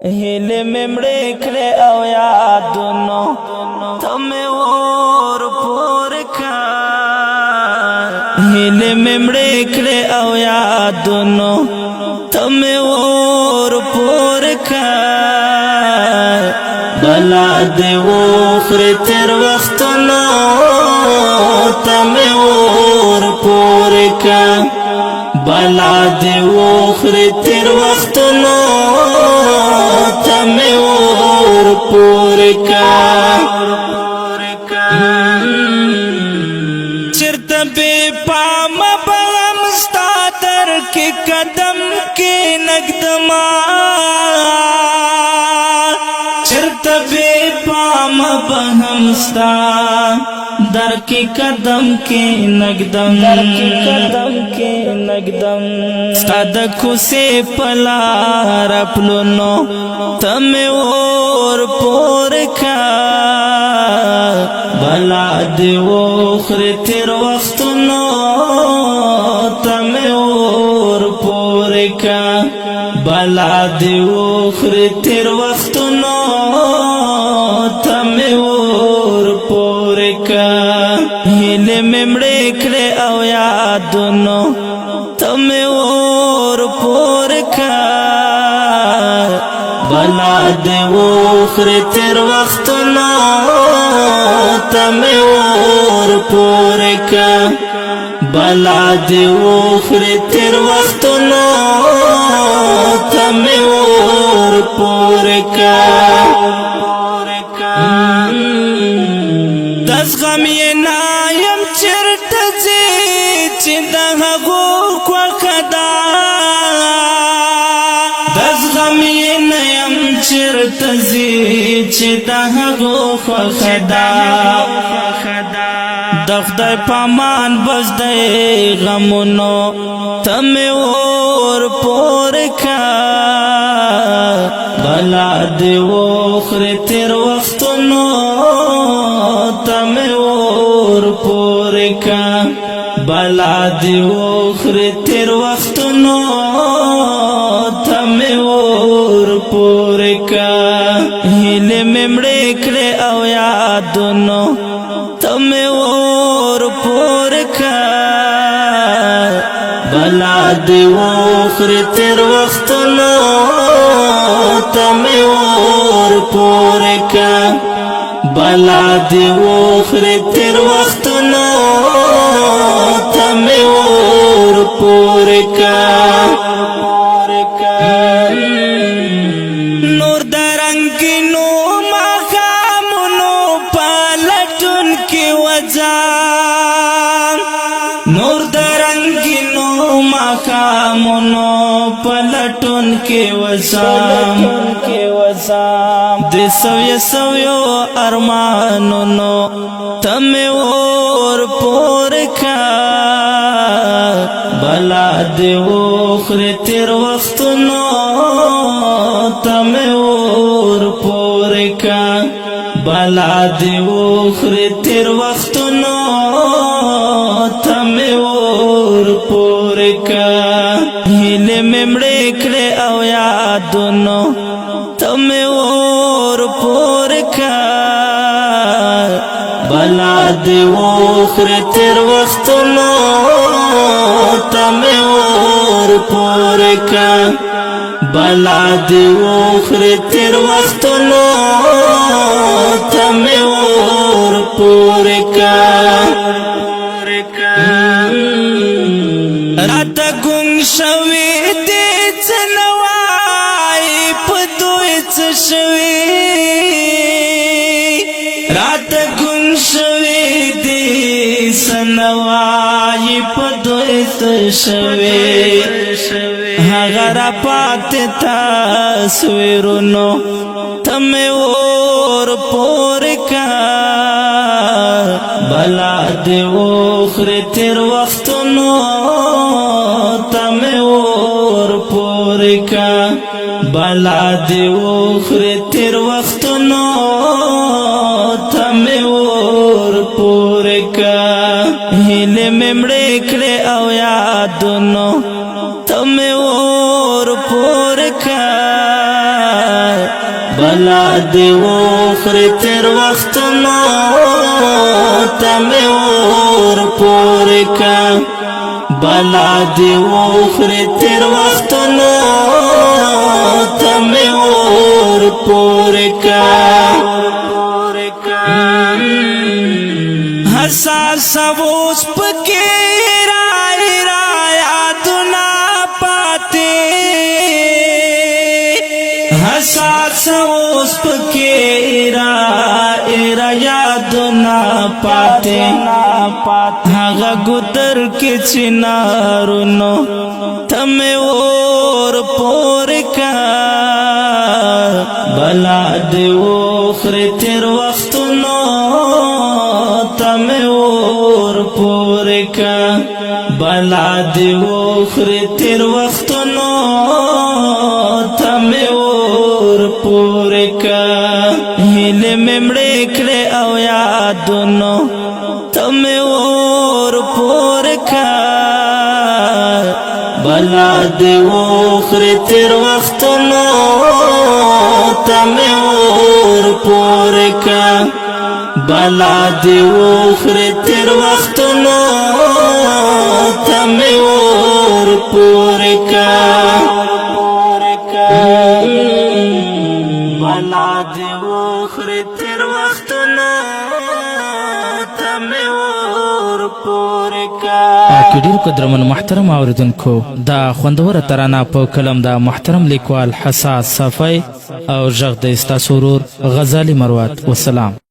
هیلې مې مړې کړې او یادونو ته مې اور پورې کا. هیلې مې مړې کړې او یادونو ته مې اور پورې کا. بلا دې وخورې تېر وختونو ته مې اور پورې کا. بلا دې وخورې تېر وختونو ته مې اور پورې کا. چرته بے پام بغم ستا در کې قدم کې نقدما. چرته بے پام بهم ستا در کې قدم کې نقدم، در کې قدم کې نقدم. ستا د کوسې پلار پلونو ته مې اور پورې کا. بلا دې وخورې تېر وختونو ته مې اور پورې کا. بلا دې وخورې تېر وختونو ته مې اور پورې کا. هیلې مې مړې کړې او یادونو ته مې اور پورې کا. بلا دې وخورې تېر وختونو ته مې اور پورې کا. بلا دې وخورې تېر وختونو ته مې اور پورې کا. د زغم یې نه یم چېرته ځې چې د هغو خوښه ده. د زغم یې نه یم چېرته ځې چې د هغو خوښه ده. د خدای پامان بس دی غمونو ته مې اور پورې کا. بلا دې وخورې تېر وختونو ته مې اور پورې کا. بلا دې وخورې تېر وختونو ته مې اور پورې کا. هیلې مې مړې کړې او یادونو ته مې اور پورې کا. بلا دې وخورې تېر وختونو ته مې اور پورې کا. بلا دې وخورې تېر وختونو ته مې اور پورې کا. نور د رنګینو ماښامونو په لټون کې وځم. نور د رنګینو ماښامونو په لټون کې وځم. د سویو سویو ارمانونو ته مې اور پورې کا. بلا دې وخورې تېر وختونو ته مې اور پورې کا. بلا دې وخورې تېر وختونو ته مې اور پورې کا. هیلې مې مړې کړې او یادونو ته مې اور پورې کا. بلا دې وخورې تېر وختونو ته مې اور پورې کا. بلا دې وخورې تېر وختونو ته مې اور پورې کا. راته ګونګ شوي دي څه نه وایي په دوی څه شوي. راته ګونګ شوي دي څه نه وایي په دوی څه شوي. هغه را پاتې تصویرونو ته مې اور پورې کا. بلا دې وخورې تېر وختونو ته مې اور پورې کا. بلا دې وخورې تېر وختونو ته مې اور پورې کا. هیلې مې مړې کړې او یادونو ته مې اور پورې کا. بلا دی وخره تر وختونو ته مې اور پورې کا. بلا دی وخره تر وختونو ته مې اور پورې کا. حساس اوس پکې رای را یادونه پاتې، حساس اوس پکې را را یادونه پاتې. هغه ګدر کې چنارونو تم اور پور کا. بلا دی وخره تر وختونو تم اور پور کا. بلا دی وخره تر وختونو تم اور پور کا. هله ممړې کړې او یادونو تم اور پور کا. بلا دی وخره تر وختونو تم اور پور کا. بلا دی وخره تر وختونو تم اور پور کا. بلا دی وخره تر وختونو تم اور پور کا. کې ډیر قدرمن محترم اوریدونکو، دا خوندوره ترانه په قلم د محترم لیکوال حساس صفی او ژغ د استاسو ورور غزالی مروات. وسلام.